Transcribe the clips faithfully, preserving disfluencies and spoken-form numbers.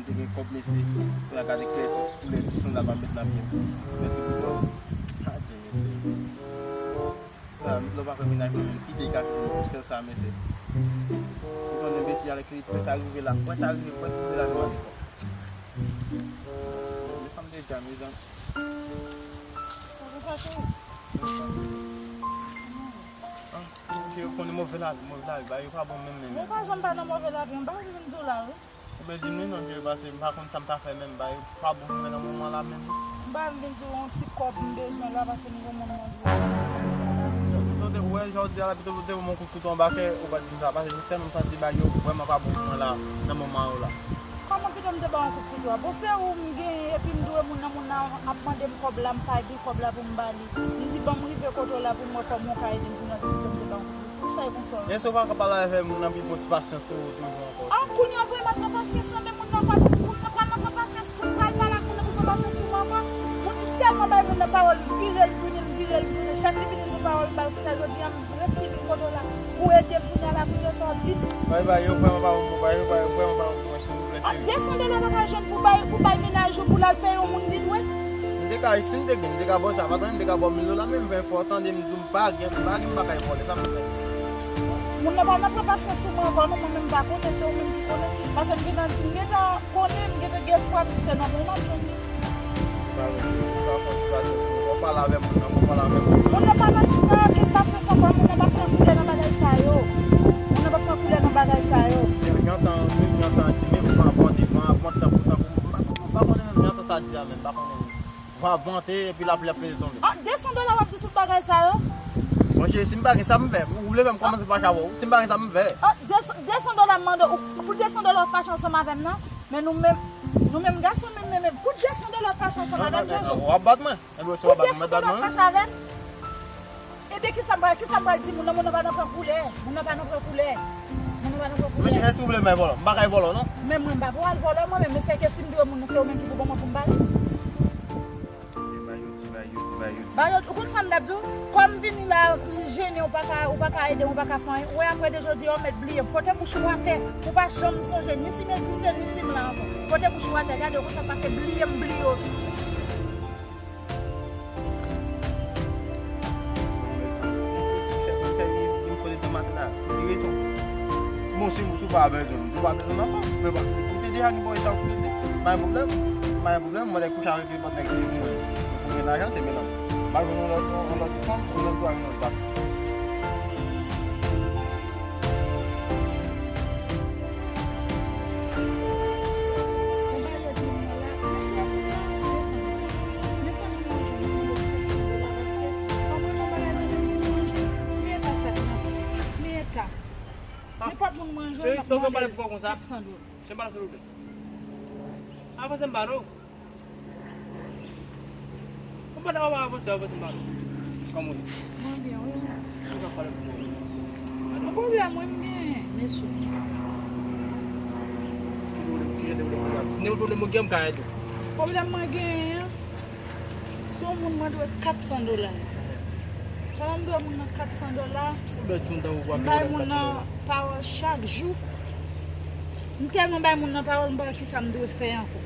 M te gen kòb mesye, kounye a gade klè ti koulè ti sandal pa m met nan pye m. Klè ti bouton. Adye mesye. Kounye a lè w pa fè menaj mwen menm, kite l ka kite m pou sèl sa mesye. Ou konnen beti avèk li, pwèt a rive la, pwèt a rive, pwèt rive la nou ale kò. Men fanm de dja mezanmi. Ou sa cheri? Ah, cheri, ou konnen move lavi, move lavi, bagay yo pa bon menm menm. Mwen pa janm pa nan move lavi, m pa vin di w la wi. Ou byen di m wi non cheri, paske m pa konn sa m ta fè menm, bagay yo pa bon pou mwen nan moman la menm. M pa vin di w yon ti kòb m bezwen la, paske m gen moun nan dwe. Non, te wè jodi a la, pito te ban m yon kout kouto anba kè, ou pa t di m sa, paske m tèlman santi bagay yo vrèman pa bon pou mwen la, nan moman yo la. Kòman pito m te ba w yon kout kouto a? Bon, se ou m genyen, epi m dwe moun nan, moun nan ap mande m kòb la, m pa gen kòb la pou m ba li. M di, ban m rive kote w la pou m wè kòman w ka ede m pou nan ti pito m te ba w yon kout kouto. Sa e konsa. Èske w pa ka pale avè moun nan pi bon ti pasyans pou ou toujou ankò? Ah, kounye a vrèman pran pasyans lan, men moun nan pa, moun nan pa nan pran pasyans pou l pral pale ak moun nan pou l pran pasyans pou mwen ankò. Moun tèlman bay moun nan pawòl, vire l vini, l vire l vini. Chak li vini sou pawòl, m ba l kounye a jodi a, m resi vin kote w la pou ede m kounye a la, koute sa w di. Bay, bay, yo vrèman pa bon pou bay, yo bay, yo vrèman pa bon pou mwen, silvouplè. Ah, de san dola pa ka jwenn pou bay, pou bay menaj ou, pou l al peye yon moun li dwe? M te ka, si m te gen, m te ka ba w sa, pa tande, m te ka ba w mil dola, men m fè fò w tande m di w m pa gen, m pa gen, m pa kay vòlè, sa m fè? Moun nan pa nan pran pasyans pou mwen ankò non, mwen menm m pa konnen, se ou menm ki konnen. Paske m gentan, m gentan konnen, m gentan gen espwa m di se nan men w m ap jwenn li. M pa konnen, m pa konnen sitiyasyon pou ou. Ou pale avè moun nan, ou pale avè moun nan. Moun nan pa nan, nan ankenn pasyans ankò, moun nan pa pran koulè nan bagay sa yo. Moun nan pa pran koulè nan bagay sa yo. Jan, jan tan, menm jan tan di, menm van ap vante, van ap vante tankou, tankou, m pa konnen, m pa konnen menm jan tan sa di a menm, m pa konnen menm. Van ap vante, epi lapli ap pete tonbe. Ah, de san dola w ap di tout bagay sa yo? Monchè, si m pa gen sa m fè, ou vle fè m kòmanse fache avè w? Si m pa gen sa m fè? Ah, de san, de san dola m mande w, pou de san dola w fache ansanm avè m nan? Men nou menm, nou menm gason menm, men, men, pou de san dola w fache ansanm avè m, Jojo? W ap bat mwen? Ebyen, si w ap bat mwen, bat mwen. Pou de san dola w fache avè m? Ebyen, kisa m pral, kisa m pral di moun nan? Moun nan pa nan pran koulè. Moun nan pa nan pran koulè. Moun nan pa nan pran koulè. Men èske w vle m al vòlò? M pa kay vòlò, non. Men mwen, m pa pou al vòlò, mwen, men, men se ke si m dwe moun nan, se ou menm ki pou ban mwen pou m ba li. Bay yo di, bay yo di, bay yo di. Ba yo, ou konn sa m t ap di w? Kòm m vini la, m jennen, ou pa ka, ou pa ka ede m, ou pa ka fè anyen. Ou wè, apre de jodi a, ou mèt bliye m. Fote bouch ou atè. Ou pa janm sonje ni si m egziste, ni si m la ankò. Fote bouch ou atè. Gade, ou konn sa k pase, bliye m, bliye w tou. Misye, misye vin, vin kote de maten la. Li gen rezon. Bon, si, si w pa bezwen m, si w pa bezwen m ankò. Men bon, ou te deja gen bòy sa w koute. Pa gen pwoblèm. Pa gen pwoblèm. Mwen te kouche avèk nenpòt nèg, si mwen, pou gen lajan, te mennen m. M al jwenn yon lòt, yon lòt fanm, ou menm tou al jwenn yon lòt bagay. Nenpòt moun mwen jwenn, m ap mande l kat san dola. Avanse m ba nou. Ou pa ta avanse, avanse m ba nou. Kòman w ye? Mwen byen, wi. Ou ka pale pou mwen. Yon pwoblèm, wi, m genyen, mesye. Ki jan de pwoblèm ou genyen? Nenpòt pwoblèm ou genyen, m ka ede w. Pwoblèm mwen genyen an, se yon moun mwen dwe kat san dola. Pandan m dwe moun nan kat san dola, m bay moun nan pawòl chak jou. M tèlman bay moun nan pawòl, m pa wè kisa m dwe fè ankò.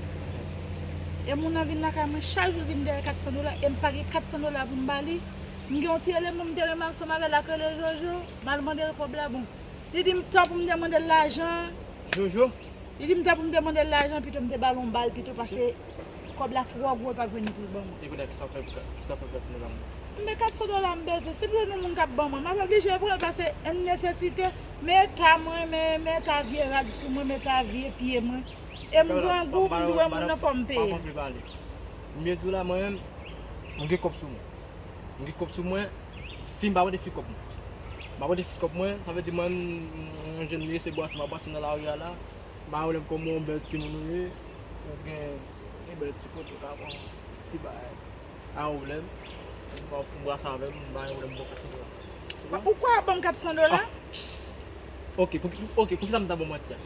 E moun nan vin lakay mwen chak jou, vin dèyè kat san dola, e m pa gen kat san dola pou m ba li. M gen yon ti elèv mwen m te renmen ansanm avè l, ak rele Jojo, m al mande l kòb la, bon. Li di m tan pou m te mande l lajan. Jojo? Li di m tan pou m te mande l lajan, pito m te ba l yon bal, pito, pase kòb la twò gwo, l pa t vle ni pou l ban mwen. E kounye a, kisa w fè pou ka-, kisa w fè pou kat san dola m nan? Men kat san dola m bezwen, si m jwenn yon moun k ap ban mwen, m ap oblije pran l, pase yon nesesite. Men eta mwen, men, men eta vye rad sou mwen, men eta vye pye mwen. E m grangou, m dwe moun nan, fò m peye. Pa kontre pale. M byen di w la, mwen menm, m gen kòb sou mwen. M gen kòb sou mwen, fi m pa pote fi kòb mwen. M pa pote fi kòb mwen, sa vle di mwen, m, m, m jwenn li, se bwase, m ap bwase nan lari a la. M pa gen pwoblèm kòman w bèl timoun ou ye, ou gen, gen bèl ti kote, ou ka pran ti bagay. Pa gen pwoblèm. Ou ka fout bwase avè m, m pa gen pwoblèm, m ba w kat san dola. Ou kwè w ap ban m kat san dola? Ah. Ok, pou, ok, poukisa m ta ba w manti a?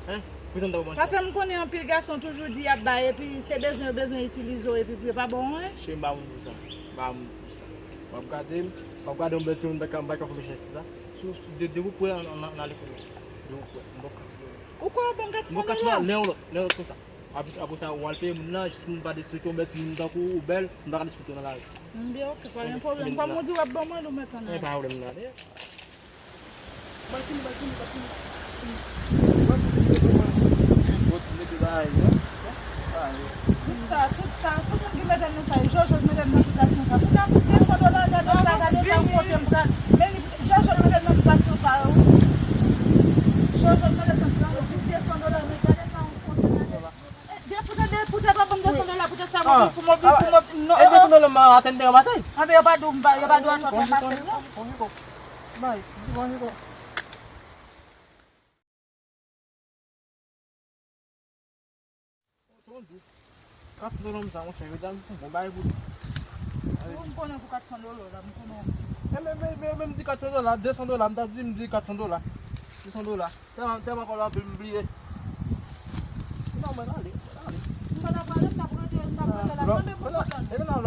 Hein? Poukisa m ta ba w manti a? Paske m konnen anpil gason toujou di y ap bay, epi se bezwen yo bezwen itilize w, epi pou yo pa ba w anyen. Cheri, m pa moun pou sa. M pa moun pou sa. W ap gade m, w ap gade yon bèl timoun, m pa ka, m pa ka fè mechanste sa. Si w, si w, de, de ou prè, ann, ann, ann ale kounye a. De ou prè, m ba w kat san dola. Ou kwè w ap ban m kat san dola? M ba w kat san dola, lè yon lòt, lè yon lòt konsa. Apre, apre sa, w al peye moun nan, jis pou m pa derespekte w, m wè timoun tankou ou bèl, m pa ka derespekte w nan lari. M byen, oke, pa gen pwoblèm. Kòm ou di w ap ban m, ou mèt ann ale. E pa pwoblèm nan, ale. Bat vini, bat vini, bat vini. Tout sa, tout sa, tout moun ki mete m nan sa, e Jojo k mete m nan sitiyasyon sa. Pou ta pou de san dola, gade sa, gade sa, ou kote m pral. Men Jojo k mete m nan sitiyasyon sa, wi. Jojo k mete m nan sitiyasyon pou de san dola, men gade sa, ou kote m pral. E, de, poutèt, de, poutèt w ap ban m de san dola, poutèt sa, mwen vin pou mwen, vin pou mwen, non, e de san dola m a atann te ranmase. Anben, yo pa di w m pa, yo pa di w atann ranmase, non. Bay, di bon, di bon. Kat san dola m sa, monchè, medam, se bon bagay pou li. Ou, m konnen pou kat san dola la, m konnen. E men, men, men, men m di kat san dola, de san dola, m t ap di m di kat san dola. De san dola. Tèlman, tèlman kòb la anpil, m bliye. Non, mwen ale, mwen ale. M pa t ap pale, m t ap rete, m t ap rete la. Kanpe pou kontan. E nan